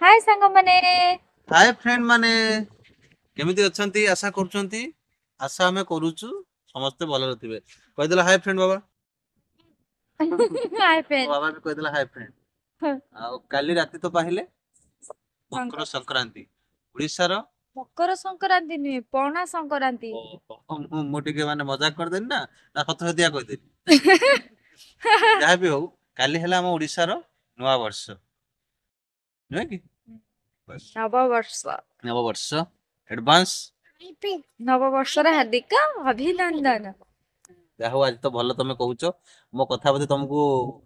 ହାଏ ସାଙ୍ଗମାନେ। ହାଏ ଫ୍ରେଣ୍ଡ ମାନେ, କେମିତି ଅଛନ୍ତି? ଆଶା କରୁଛନ୍ତି, ଆଶା ଆମେ କରୁଛୁ ସମସ୍ତେ ଭଲରେ ଥିବେ। କହିଦେଲା ହାଏ ଫ୍ରେଣ୍ଡ ବାବା। ହାଏ ଫ୍ରେଣ୍ଡ। ବାବା ବି କହିଦେଲା ହାଏ ଫ୍ରେଣ୍ଡ। ଆଉ କାଲି ରାତି ତ ପାହିଲେ ମକର ସଂକ୍ରାନ୍ତି, ଓଡିଶାର। ମକର ସଂକ୍ରାନ୍ତି ନୁହେଁ, ପଣା ସଂକ୍ରାନ୍ତି। ମୁଁ ଟିକେ ମାନେ ମଜାକ କରିଦେଲି ନା ନା ସତ ସତିଆ କହିଦେଲି? ଯାହା ବି ହଉ, କାଲି ହେଲା ଆମ ଓଡିଶାର ନୂଆ ବର୍ଷ, ନୁହେଁ କି? ନବବର୍ଷ। ନବବର୍ଷ ଆଡଭାନ୍ସ। ନବବର୍ଷର ହାର୍ଦ୍ଦିକ ଅଭିନନ୍ଦନ। ଯାହା ହଉ, ଆଜି ତ ଭଲ ତମେ କହୁଛ। ମୋ କଥା ବୋଧେ ତମକୁ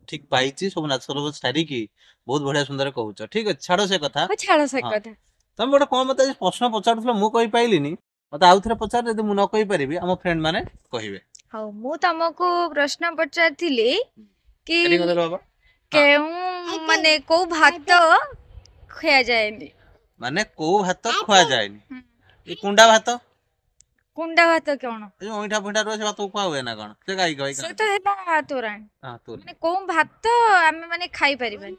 ଠିକ ପାଇଛି। ସବୁ ନାଚ ସାରିକି ବହୁତ ବଢିଆ ସୁନ୍ଦର କହୁଛ। ଠିକ ଅଛି, ଛାଡ ସେ କଥା। ଛାଡ ସେ କଥା। ତମେ ଗୋଟେ କଣ ମତେ ଆଜି ପ୍ରଶ୍ନ ପଚାରୁଥିଲ, ମୁଁ କହିପାଇଲିନି। ମତେ ଆଉ ଥରେ ପଚାର, ଯଦି ମୁଁ ନ କହିପାରିବି ଆମ ଫ୍ରେଣ୍ଡ ମାନେ କହିବେ। ହଉ, ମୁଁ ତମକୁ ପ୍ରଶ୍ନ ପଚାରିଥିଲି କି କେଉଁ ମାନେ କୋଉ ଭାତ ଖିଆଯାଏନି? ମାନେ କୋଉ ଭାତ ଖୁଆଯାଏନି? ଏ କୁଣ୍ଡା ଭାତ। କୁଣ୍ଡା ଭାତ କଣ? ଏ ଯୋଉ ଅଇଁଠା ଫଇଁଠା ରୁହେ, ସେ ଭାତ ଖୁଆ ହୁଏ ନା କଣ? ସେ ଗାଈ ଗାଈ। ସେ ତ ହେଲା ତୋରାଣି। ମାନେ କୋଉ ଭାତ ଆମେ ମାନେ ଖାଇପାରିବାନି?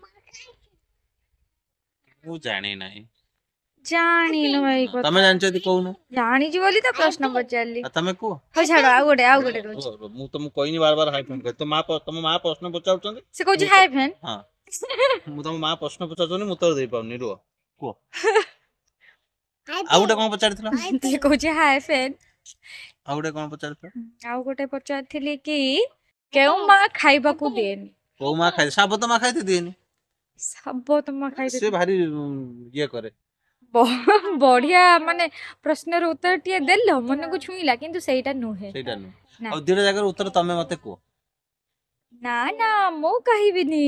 ମୁଁ ଜାଣି ନାହିଁ। ଜାଣିନୁ ଏଇ କଥା? ତମେ ଜାଣିଛ ଯଦି କହୁନ। ଜାଣିଛି ବୋଲି ତ ପ୍ରଶ୍ନ ପଚାରିଲି। ତମେ କୁହ। ହଉ ଛାଡ, ଆଉ ଗୋଟେ ରହୁଛି। ମୁଁ ତମକୁ କହିନି ବାର ବାର ହାଇ ଫ୍ରେଣ୍ଡ। ତମ ମା, ତମ ମା ପ୍ରଶ୍ନ ପଚାରୁଛନ୍ତି। ସେ କହୁଛି ହାଇ ଫ୍ରେଣ୍ଡ। ହଁ, ମୁଁ ତମ ମା ପ୍ରଶ୍ନ ପଚାରୁଛନ୍ତି, ମୁଁ ଉତ୍ତର ଦେଇପାରୁନି। ରୁହ, କୁହ, ଆଉ ଗୋଟେ କଣ ପଚାରିଥିଲ? ସେ କହୁଛି ହାଇ ଫ୍ରେଣ୍ଡ। ଆଉ ଗୋଟେ କଣ ପଚାରିଥିଲ? ଆଉ ଗୋଟେ ପଚାରିଥିଲି କି କେଉଁ ମା ଖାଇବାକୁ ଦିଏନି? କୋଉ ମା ଖାଇ? ସାବତ ମା ଖାଇତେ ଦିଏନି। ସାବତ ମା ଖାଇତେ ସେ ଭାରି ଇଏ କରେ। ବଢିଆ, ମାନେ ପ୍ରଶ୍ନର ଉତ୍ତର ଟିଏ ଦେଲ, ମନକୁ ଛୁଇଁଲା, କିନ୍ତୁ ସେଇଟା ନୁହେଁ। ସେଇଟା ନୁହେଁ। ଆଉ ଦିଟା ଜାଗାର ଉତ୍ତର ତମେ ମତେ କୁହ। ନା ନା, ମୁଁ କହିବିନି।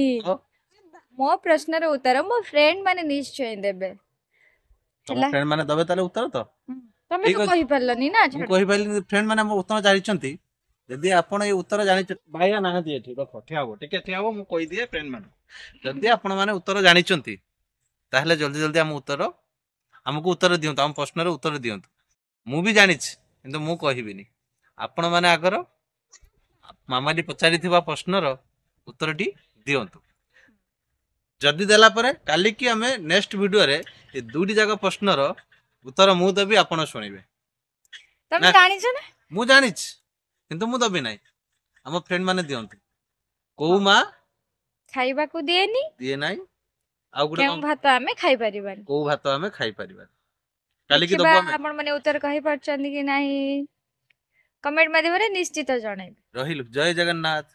ମୋ ପ୍ରଶ୍ନର ଉତ୍ତର ମୋ ଫ୍ରେଣ୍ଡ ମାନେ ନିଶ୍ଚୟ ଦେବେ। ତମ ଫ୍ରେଣ୍ଡ ମାନେ ଦେବେ ତାହେଲେ ଉତ୍ତର ତ? ତମେ ତ କହିପାରିଲନି ନା। ମୁଁ କହିପାରିଲିନି। ଫ୍ରେଣ୍ଡ ମାନେ ଆମ ଉତ୍ତର ଜାଣିଛନ୍ତି। ଯଦି ଆପଣ ଏଇ ଉତ୍ତର ଜାଣିଛନ୍ତି, ଭାଇଆ ନାହାନ୍ତି ଏଠି, ରଖ, ଠିଆ ହବ ଟିକେ, ଠିଆ ହବ, ମୁଁ କହିଦିଏ ଫ୍ରେଣ୍ଡ ମାନେ। ଯଦି ଆପଣ ମାନେ ଉତ୍ତର ଜାଣିଛନ୍ତି, ତାହେଲେ ଜଲ୍ଦି ଜଲ୍ଦି ଆମ ଉତ୍ତର ଆମକୁ ଉତ୍ତର ଦିଅନ୍ତୁ, ଆମ ପ୍ରଶ୍ନର ଉତ୍ତର ଦିଅନ୍ତୁ। ମୁଁ ବି ଜାଣିଛି, କିନ୍ତୁ ମୁଁ କହିବିନି। ଆପଣମାନେ ଆଗର ମାମାଲି ପଚାରିଥିବା ପ୍ରଶ୍ନର ଉତ୍ତରଟି ଦିଅନ୍ତୁ। ଯଦି ଦେଲା ପରେ କାଲିକି ଆମେ ନେକ୍ସଟ ଭିଡିଓରେ ଏ ଦୁଇଟି ଯାକ ପ୍ରଶ୍ନର ଉତ୍ତର ମୁଁ ଦେବି, ଆପଣ ଶୁଣିବେ। ତମେ ଜାଣିଛ ନା? ମୁଁ ଜାଣିଛି, କିନ୍ତୁ ମୁଁ ଦେବି ନାହିଁ। ଆମ ଫ୍ରେଣ୍ଡ ମାନେ ଦିଅନ୍ତୁ। କୋଉ ମା ଖାଇବାକୁ ଦିଏନି? ଦିଏ ନାହିଁ। ଆଉ ଗୋଟେ କେଉଁ ଭାତ ଆମେ ଖାଇପାରିବାନି? କୋଉ ଭାତ ଆମେ ଖାଇପାରିବାନି? କାଲିକି ଦବୁ ଆମେ। ଆପଣ ମାନେ ଉତ୍ତର କହିପାରୁଛନ୍ତି କି ନାହିଁ, କମେଣ୍ଟ ମାଧ୍ୟମରେ ନିଶ୍ଚିତ ଜଣେଇବେ। ରହିଲୁ, ଜୟ ଜଗନ୍ନାଥ।